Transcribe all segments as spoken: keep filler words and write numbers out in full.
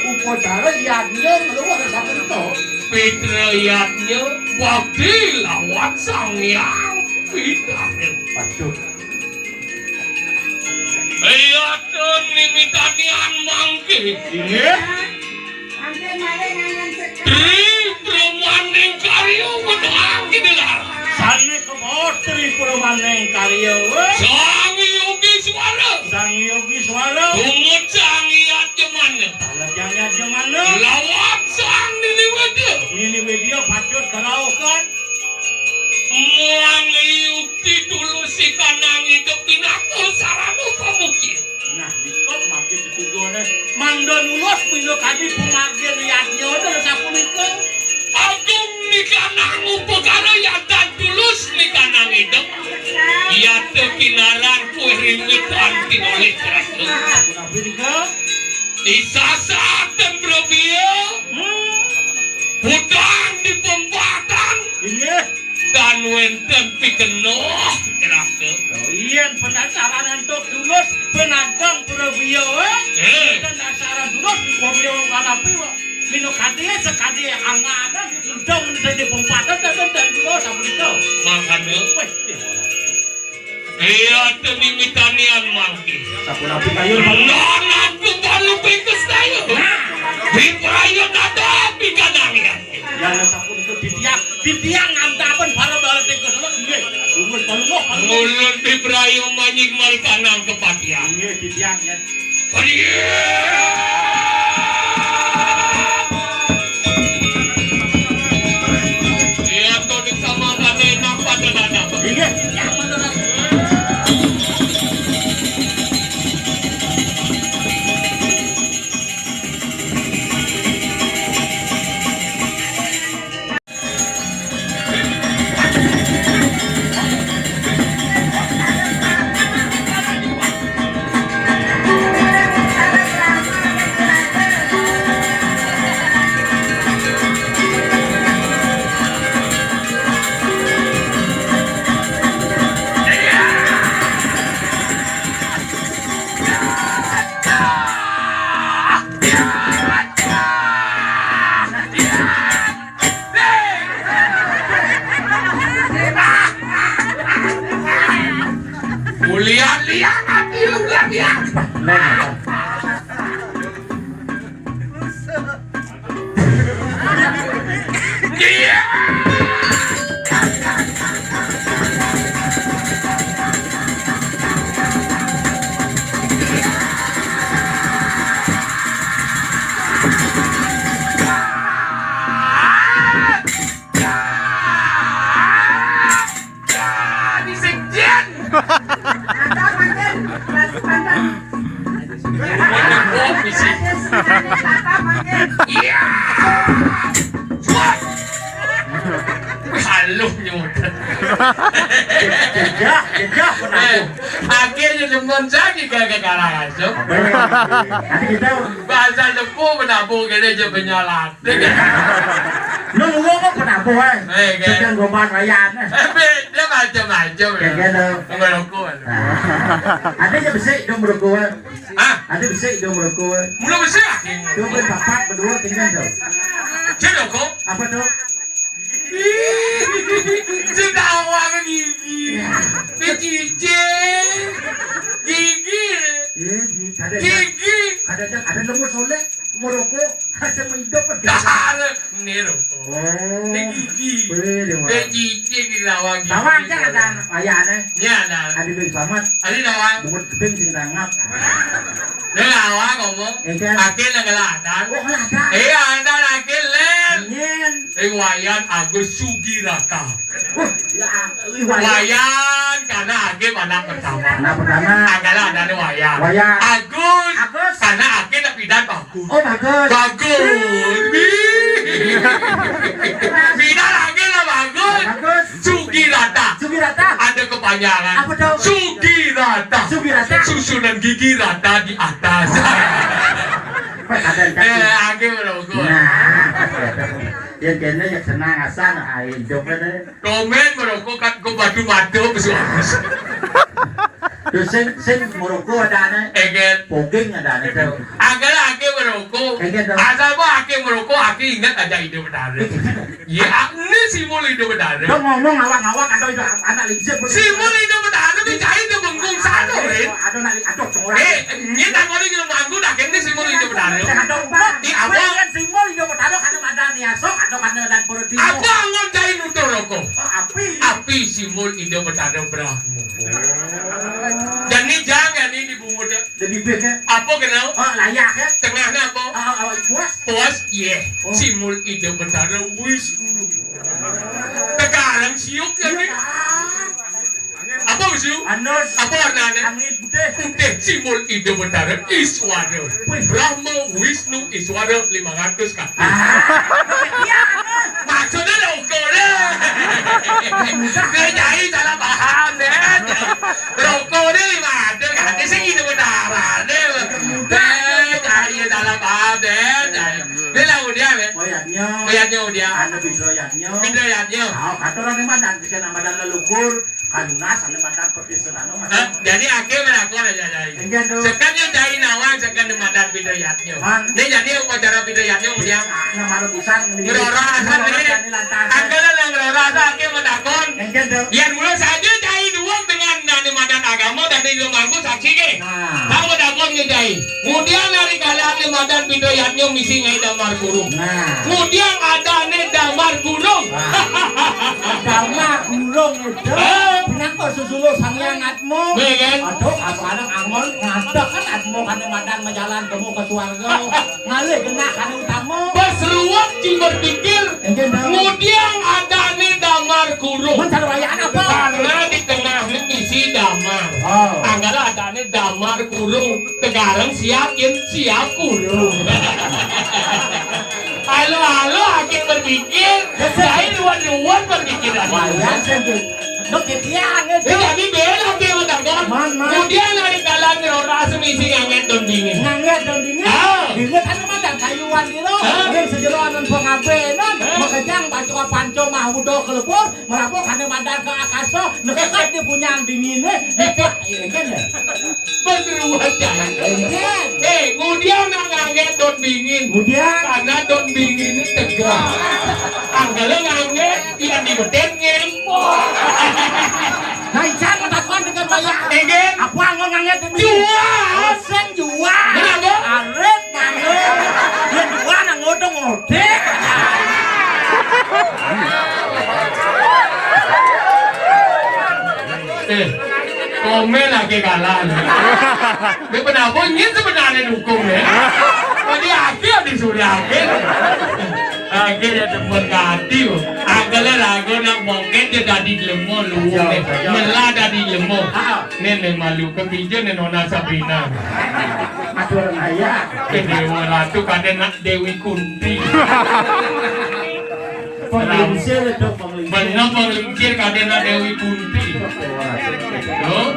Upacara yadnya ngluwih sapunika. Pitra yadnya bakti lawan Sang Hyang Widana. Waduh. Yadnya nimitanian mangke. Inggih. Tri Brahmaning karya wenang kinelar. Sané kebos Tri Brahmaning karya. Sang Yogiswara. Sang Yogiswara. Tumut Sang Yajamana. Sang Yajamana. Lawan Sang Niniwedya. Niniwedya patut karaukan. Muang yukti tulus ikanang idep pinaka sarana pamukir. Nah, nika mangke tetujoné mangda nulus pinakadi pamargin yadnya sapunika. Agung nikanang upakara yadan tulus nikanang idep. Yata kinaran kuih rimit anti olih kerasa. Punapi nika? Isasa ten prabia. Hmm. Hutang di pempatan. Inggih. Tan wénten pikenoh kerasa. Lho, yén penasaran antuk dulus, penageng pura biya, eh? Eh. Ten dasaran dulus, wong liya wong kanapi, wong. Mino kadé, sekadé angadan, undang, undang di pempatan, dan, dan, dan dulus, apa gitu? Mangkana. Wéh, déh, ora. Iya, ten mimitanian mangke. Sapunapi kayun, Pak? Nah, aku baru pingkes kaya. Nah. Di perayaan ada pikanangan. Ya, sapunika titiang, titiang ngantapen para bala tingkes lho, nggih. Dungus palungguh, palungguh. Ngulun piprayu manying malikanang kepatihan. Nggih, titiang, ya. Hadiah! Iya, to di sama pada enak, pada dadak. Nggih, titiang, pada dadak. Ulian liang ati, ulian liang. Iya. Jadi sekjen. Mantap, makin. Lagi mantap. Iya. Wah. Haluh nyuwun. Jejak, jejak, penabuh. Eh, akhirnya demen saja gagal kalah langsung. Nanti kita bahasa Jepang penabuh gini aja penyalat. Lu ngomong apa penabuh, eh? Eh, kan. Sedang gombal rayaan, eh. Eh, beda macam-macam, ya. Kayak gitu. Nggak rokok, eh. Nah. Ada aja besi, dong, rokok, eh. Hah? Ada besi, dong, rokok, eh. Mula besi, ah? Tuh, berpapat, berdua, tinggal, dong. Cek rokok? Apa, tuh? Sing tawang gigi. Becicing. Gigi. Iya, gigi. Ada, gigi. Ada, ada, ada nomor soleh. Merokok, aja menghidup. Dasar, ini rokok. Oh. Ini gigi. Boleh, dia. Ini gigi, di lawang gigi. Tawang, kan ada wayahnya. Ini ada. Ada Bing Slamet. Ada lawang. Nomor keping sing tangap. Ini lawang ngomong. Iya, kan? Akhir nang ngeladan. Oh, ngeladan. Iya, ada lagi, Len. Nyen. Eh, Wayan Agus Sugirata. Wah, ya, Wayan. Wayan, karena Agim anak pertama. Anak pertama. Angkala ada Wayan. Wayan. Agus, Agus. Karena Agim tapi dan bagus. Oh, bagus. Bagus. Bina lagi lah bagus. Bagus. Sugirata. Sugirata. Ada kepanjangan. Apa tuh? Sugirata. Sugirata. Susunan gigi rata di atas. Pas ada yang cakep. Eh, Agim bagus. Nah, yang kena yang senang asal, ah, hidupnya deh. Komen merokok kat go batu-batu, besuas. Terus sing, sing merokok ada aneh. Eget. Poging ada aneh, tuh. Agak Asal mah aké ngrokok, aké inget aja Ida Betara. Ya, ini simbol Ida Betara. Dong ngomong ngawak-ngawak atau itu anak licik. Simbol Ida Betara, dicai tebengkung satu, Rin. Aduh, nak, aduh, orang. Eh, ini tak boleh nyelam manggu, dah, ini simbol Ida Betara. Ada, Bang. Di apa? Kan simbol Ida Betara, kada ada niasok, atau kada ada perut. Apa anggon cai nutur rokok? Oh, api. Api simbol Ida Betara Brahma. Dan ini jangan ini bungut. Di bibir, ya. Apa kenal? Oh, layak, ya. Tengahnya apa? Oh, oh, puas. Puas, iya. Oh. Simbol Ida Betara Wisnu. Tegarang siuk ya, nih. Apa Wisnu? Anus. Apa warnanya? Angin putih. Putih, simbol Ida Betara Iswara. Wih. Brahma, Wisnu, Iswara, lima ratus kaki. Ah, iya, Anus. Maksudnya rokok deh. Dia jadi salah paham deh. Rokok deh lima ratus kaki sih Ida Betara deh. Deh, jadi salah paham deh. Dia lah udah deh. Boyatnya. Boyatnya udah. Anu Bidroyatnya. Bidroyatnya. Oh, kata orang yang mana? Bisa nama dan leluhur. Kalunas, ada madan perpisahan, Mas. Hah? Jadi akhir menakon aja, Jai. Enggak, dong. Sekan ya, Jai, nawang, sekan di madan Bidayatnya. Man. Ini jadi upacara Bidayatnya, kemudian. Nah, malu busan, ini. Ngerora, asal ini. Jani lantas. Angkala lah ngerora, asal akhir menakon. Enggak, dong. Yang mula saja, Jai, dua dengan nani madan agama, dan di rumahku saksi, ke. Nah. Tahu menakon, Jai. Kemudian hari kala ni madan Bidayatnya misi ngai damar kurung. Nah. Kemudian ada ni damar kurung. Nah. Damar kurung itu. Eh. Kenapa susulo sangyang atmu? Iya kan? Aduh, apa anak angol, ngadak kan atmu kan madan majalan kamu ke suarga. Ngalih genah kan utama. Pas ruwet cing berpikir, Enggak, dong. Kemudian ada ni damar kurung. Mencari wayaan apa? Karena di tengah ni misi damar. Oh. Angkala ada ni damar kurung. Tegarang siap, yen siap kurung. Halo, halo, akhir berpikir. Saya luar-luar berpikiran. Wayah sih, Dik. Lo ketian, eh, Dik. Jadi bela, Dik, udah, Dik. Man, man. Kemudian hari kala ngerora semisi nganget don dingin. Nganget don dingin? Ah. Dingin kan ada kayuan gitu. Ah. Yang sejeroan dan pengabenan. Ah. Makejang baju panco mah udah kelebur. Merapo kane madan ke akasa, nekekat dia punya dingin, eh. Dia, iya, kan, ya? Bener, Jan. Iya. Eh, kemudian nak nganget don dingin. Kemudian? Karena don dingin ini tegas. Angkala nganget, yang di beten ngempok. Nah, Ican, takon dengan banyak. Iya. Apa anggo nganget demi? Jual. Sing jual. Kenapa? Arit. Yang dua nang ngodong ngodek. Eh, komen lagi kalah. Dia kenapa ingin sebenarnya dukung ya? Tadi akhir disuruh akhir. Akhir ya demen kati. Akhirnya lagu nak bongket dia tadi lemo lu. Iya, iya. Melah tadi lemo. Ah. Nih, nih, malu kepinjau nih Nona Sabrina. Aduh, orang ayah. Ke Dewa Ratu, kadang nak Dewi Kunti. Penglingsir itu, penglingsir. Bener, penglingsir, kadang nak Dewi Kunti. Loh,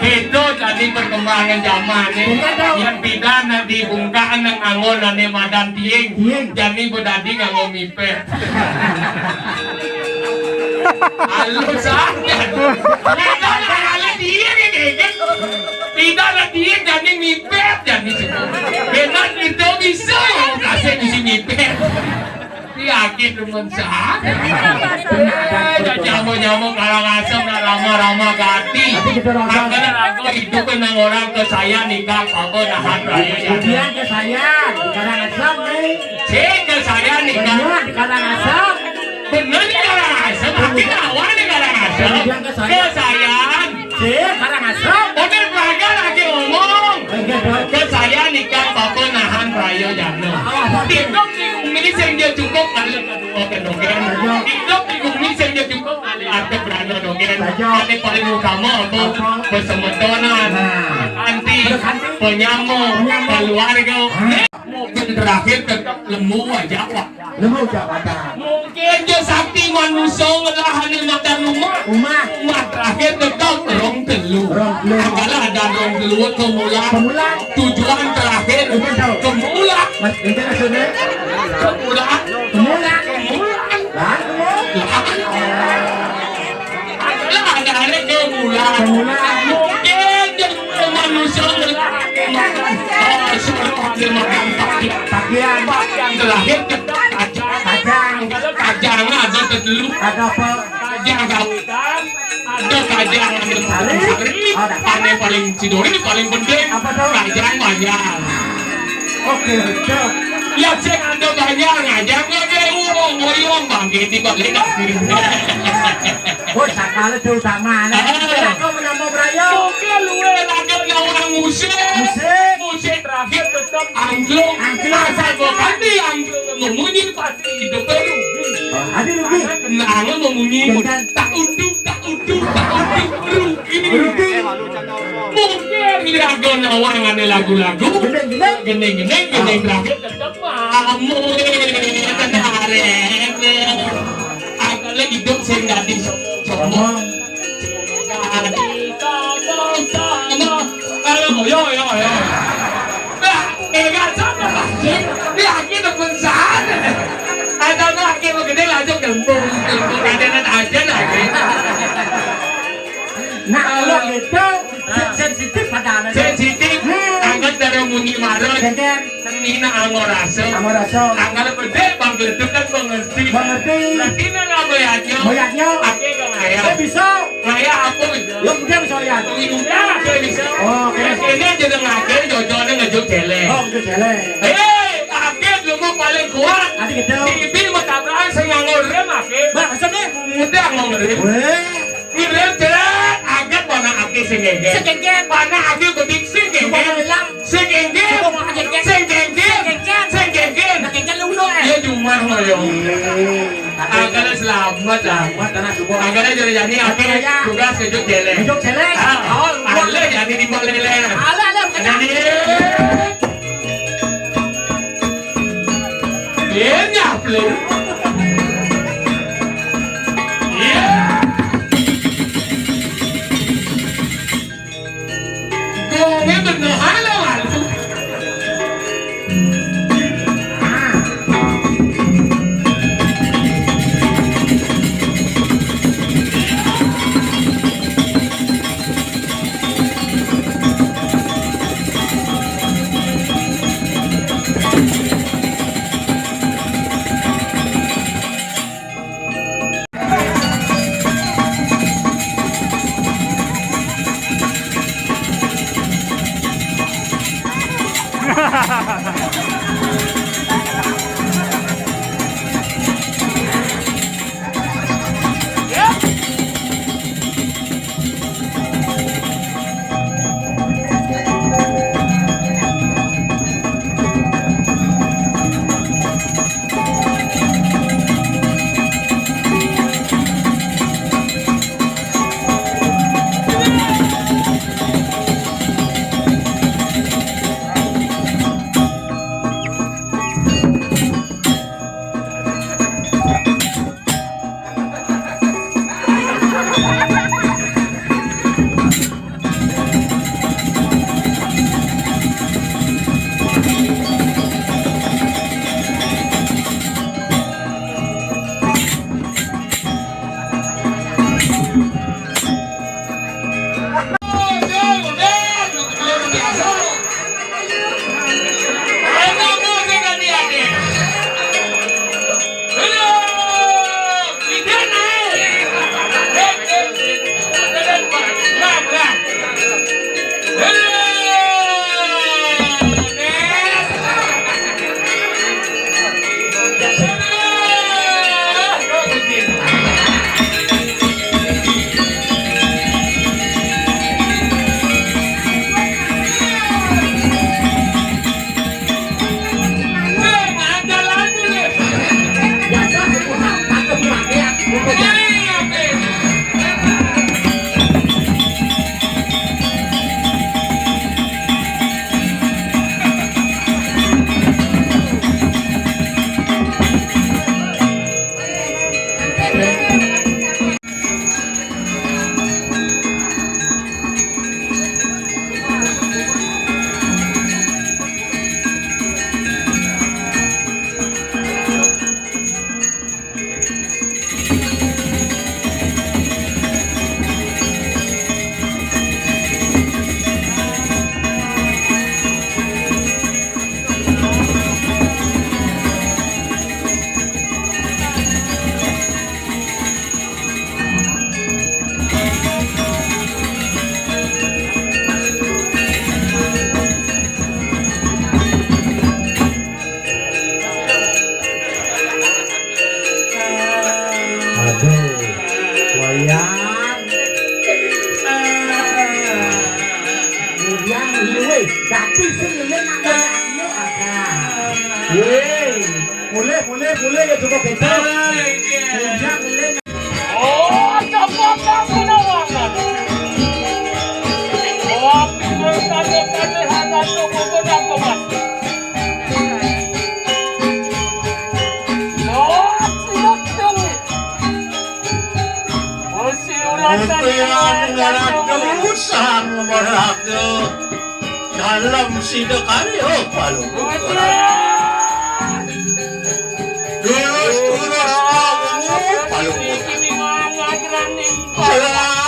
itu tadi perkembangan zaman nih. Bukan dong. Yang pindah nak dibuka nang angol nane madan tiing. Tiing. Jani bedadi nganggo mipet. Halus aja. Tidak ada kali dia nih, Dek. Tidak ada dia jadi mipet, jadi cukup. Enak itu bisa, kasih di sini mipet. Yakin teman sah. Eh, jamu-jamu kalang asam, nak rama-rama gati. Tapi kita rasa. Makanya aku hidup nang orang ke saya nikah, apa nahan raya ya. Kemudian ke saya, sekarang asam, eh. Cik, ke saya nikah. Bener di Karangasem. Bener di Karangasem, tapi lawan di Karangasem. Kemudian ke saya. Ke saya. Cik, Karangasem. Model pelanggar lagi ngomong. Enggak, Dok. Ke saya nikah, papa nahan raya jana. Oh, apa? Hidup di bumi sing dia cukup, ada kedua kedogen. Iya. Hidup di bumi sing dia cukup, ada arti berada dogen. Iya. Yang paling utama apa? Apa? Persemetonan. Nah. Anti, perkanti. Penyambung, penyambung. Keluarga. Hah? Mungkin terakhir tetap lemu aja, Pak. Lemu aja, Pak. Mungkin dia sakti manusia ngelah ane makan rumah. Rumah. Rumah terakhir tetap rong telu. Rong telu. Kalau ada rong telu ke mula. Ke mula. Tujuan terakhir. Itu tahu. Ke mula. Mas, itu maksudnya? Ke mula. Ke mula. Ke mula. Lah, ke mula. Lah. Lah, ada ane ke mula. Ke mula. Mungkin dia manusia ngelah ane makan. Oh, suruh ane makan pakai apa? Kiamat yang terakhir tetap Kajang. Kajang. Kalau Kajang ada telu. Ada apa? Kajang Kawitan, ada Kajang Sari. Sari, oh, ada. Ane paling sidori paling penting. Apa tuh? Kajang banyak. Oke, betul. Ya, sing ada banyak, Kajang ada uang, oyong bangkit di balik. Oh, sakala tuh sama. Ah. Aku menambah berayo. Oke, luwe lagi orang musik. Musik. Musik terakhir tetap angklung. Angklung. Asal kok ganti angklung memunyi pasti hidupnya rugi. Oh, ada rugi. Karena kenangan memunyi. Jangan. Tak untung, tak untung, tak untung, rugi. Rugi. Mungkin dia agak nawang ada lagu-lagu. Gendeng, gendeng. Gendeng, gendeng, gendeng terakhir tetap amoy. Kena arek. Agak lagi hidup sing dadi sombong. Sombong. Halo, yo, yo, yo. Nah, enggak sama, Pak. Dia lagi temen sana. Ada lagi mau gede, lanjut gempung, gempung, ada, ada aja lagi. Nah, kalau gitu, sen-, sensitif pada anak. Sensitif, hmm, angkat dari munyi marot. Sensitif. Senina anggo rasa. Anggo rasa. Angkal bedé bang gledek kan mengerti. Mengerti. Berarti nang boyaknya. Boyaknya. Aké kang ayah. Eh, bisa. Ngayah apa bisa? Ya, udah bisa ya. Udah, aké bisa. Oh, oke. Ya, ini aja nang aké, jojoné ngejuk céléng. Oh, ngejuk céléng. Hei, aké dulu paling kuat. Adi gitu. Di ibi mau tabrakan sing nganggo rem aké. Bah, maksudnya? Mudah mau ngerem. Weh. Ngirim jelas, aget mana aké sing ngéngkén. Sing ngéngkén. Mana aké bedik sing ngéngkén. Coba ilang. Sing ngéngkén. Coba mau ngéngkén. Sing ngéngkén. Sing ngéngkén. Sing ngéngkén. Nah, ngéngkén lu udah, eh. Iya, cuma ngoyo. Iya. Angkal selamat lah. Selamat, tanah subur. Angkal jadi, jadi aké, ya, tugas ngejuk céléng. Ngejuk céléng. Ah, oh, alé jadi di balik lélé. Alé, alé, kena. Jadi. Iya, nyaplé. Iya. Gongé bener, halo, halo. Hei, mulai, mulai, mulai ya, coba kita. Hei, iya. Ujang, mulai. Oh, coba kamu nawangan. Oh, pinggul kami, kami hana tunggu guna kuat. Lord, Lord, Lord. Mupian ngaratu sang maraga dalam sida karya palungguh. Durus-durus palungguh. Lawan.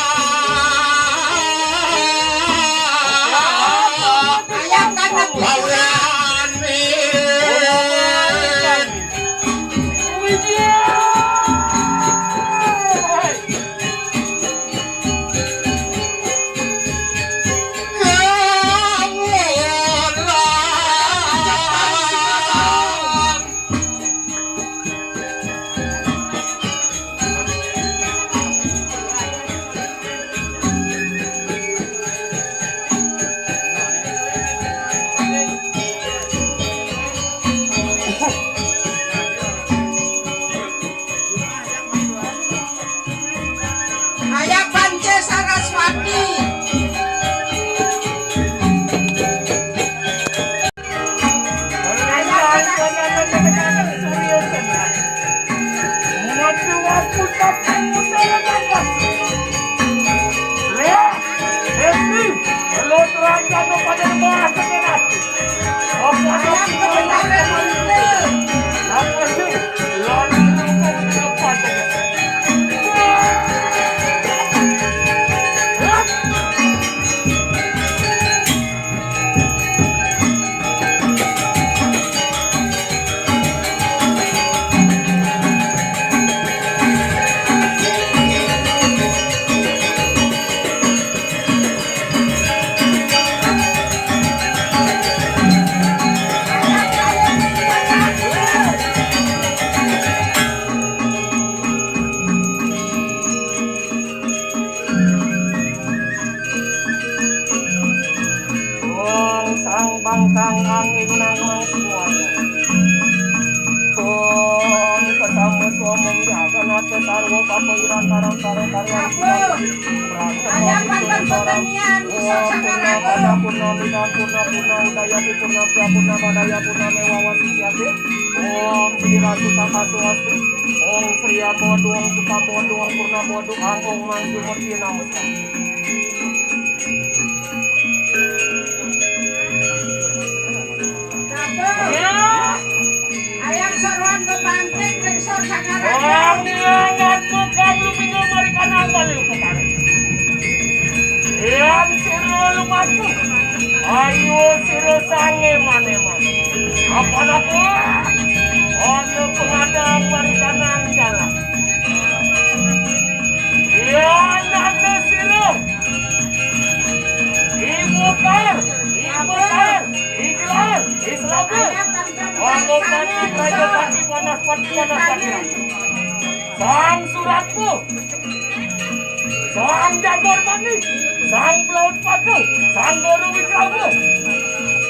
Ayah Pance Saraswati. Wong sang bangkang angin nang semuanya. Kon kesama suamung jaga nata sarwa kapairan tarang tarang tarang. Ayah pantan pertanian, Wong purna pada purna minang purna purna udaya di purna pria purna madaya purna mewa wasi siati. Wong sira suka kasu wasi. Wong sria bodong suka bodong purna bodong angkong mangsi mesti namus. Ayam seruan bebanting, ringsor sakaraja. Wong niangan tukang luminga marikanang bali upakara. Yang sira lumaku, ayo sira sange mane-mane. Apa-apa? Ana pengadang marikanang jalan. Yang nanda sira. Ibu kair, ibu kair, igelar, islaga. Wangopati, Prajapati, Wanaspati, Wanaspati. Sang Suratma, Sang Jagar Bani, Sang Pelaut Pata, Sang Guru Wikrama.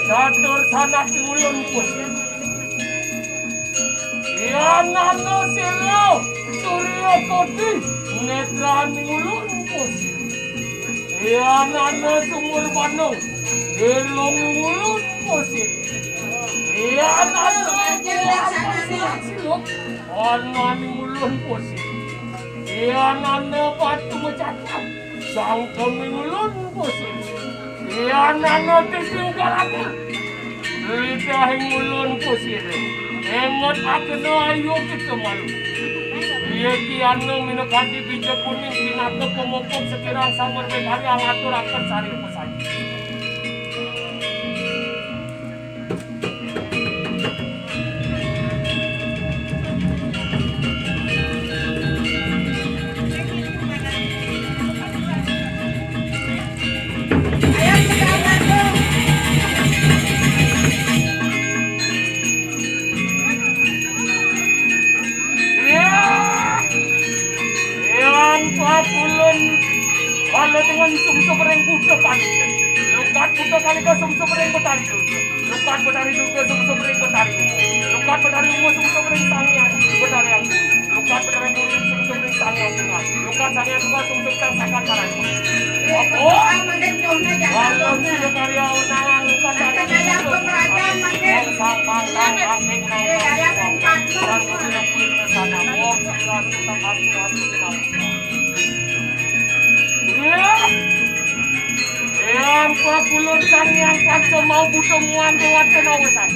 Catur sanak ulun pus. Yanana sira Surya Koti, netraning ulun pus. Yanana sumur bandung, irung ulun pusit. Yanana siluk, ananing ulun pusit. Yanana batu mecakat, sangkeming ulun pusit. Yanana titing kalaku, lidahing ulun pusit. Enget akena ayu kita malu. Iya kiana minakadi bija kuning pinaka pemupuk sekirang samur medari angaturaken sari pesan. Iya. Yang papulun, kalau dengan sumsum ring budak kan. Lukat Betari Durga sungsung ring Betari Uma. Lukat Betari Uma sungsung ring Sang Hyang Betari Agung. Lukat Betari Agung sungsung ring Sang Hyang Tunggal. Lukat Sang Hyang Tunggal sungsung sang Sakan Parama. Apa? Dalam sida karya undangan lukat Betari Agung. Sang Pangkang Asik Nang Sang Kuda Kuda Sana. Wong Sila Suta Astu Astu Nang. Yang pakulun Sang Hyang Panca mau buta muan dewata nawesan.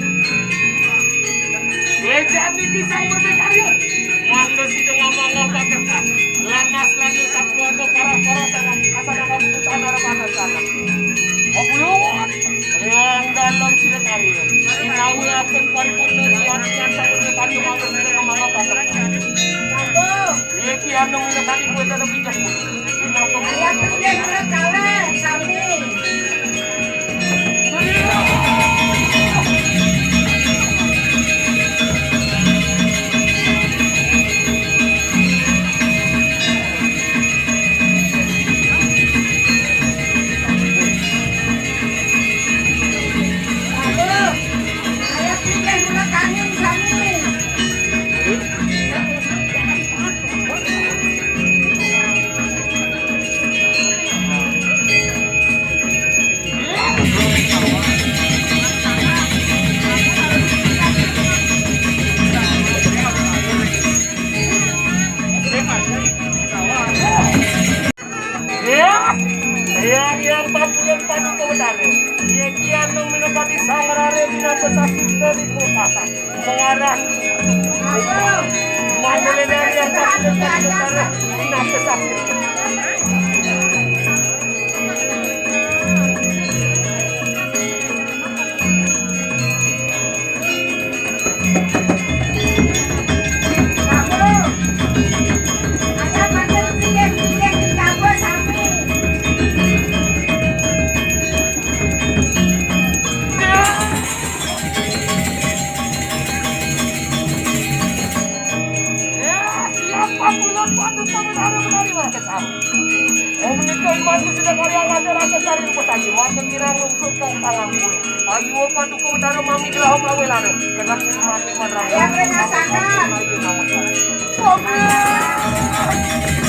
Wéjan niki Sang Berdekarya. Mangda sida ngamangga pakerta. Lanas lagi sakeluarga para-para sareng asana kabutuhan arep anak-anak. Pakulun. Yang dalam sida karya. Sinawi akan paripurna rian-rian Sang Berdekarya mangda sida ngamangga pakerta. Niki anu minakadi kuwi dadi pijak. Ayah pinggir kula kalih sami. Aduh, ayah pinggir kula kangen sami. Ya, ya, ya, pakulun Paduka Betara. Iya, kian minakadi sang rare binasa sasita di Kota. Mengarah. Mangkene dari yang tak benar, tak benar, tak benar. Ya, siapa pula patut menari-menari warga sama? Oh, menikah imanku sudah karya raja-raja dari rumah saja. Warga kirang lungsur kau tanganku. Ayo, Paduka Betara mami gelahong lawe lare. Kedap sini mami madrang. Yang rasakan. Ayo, nama saya. Sobat.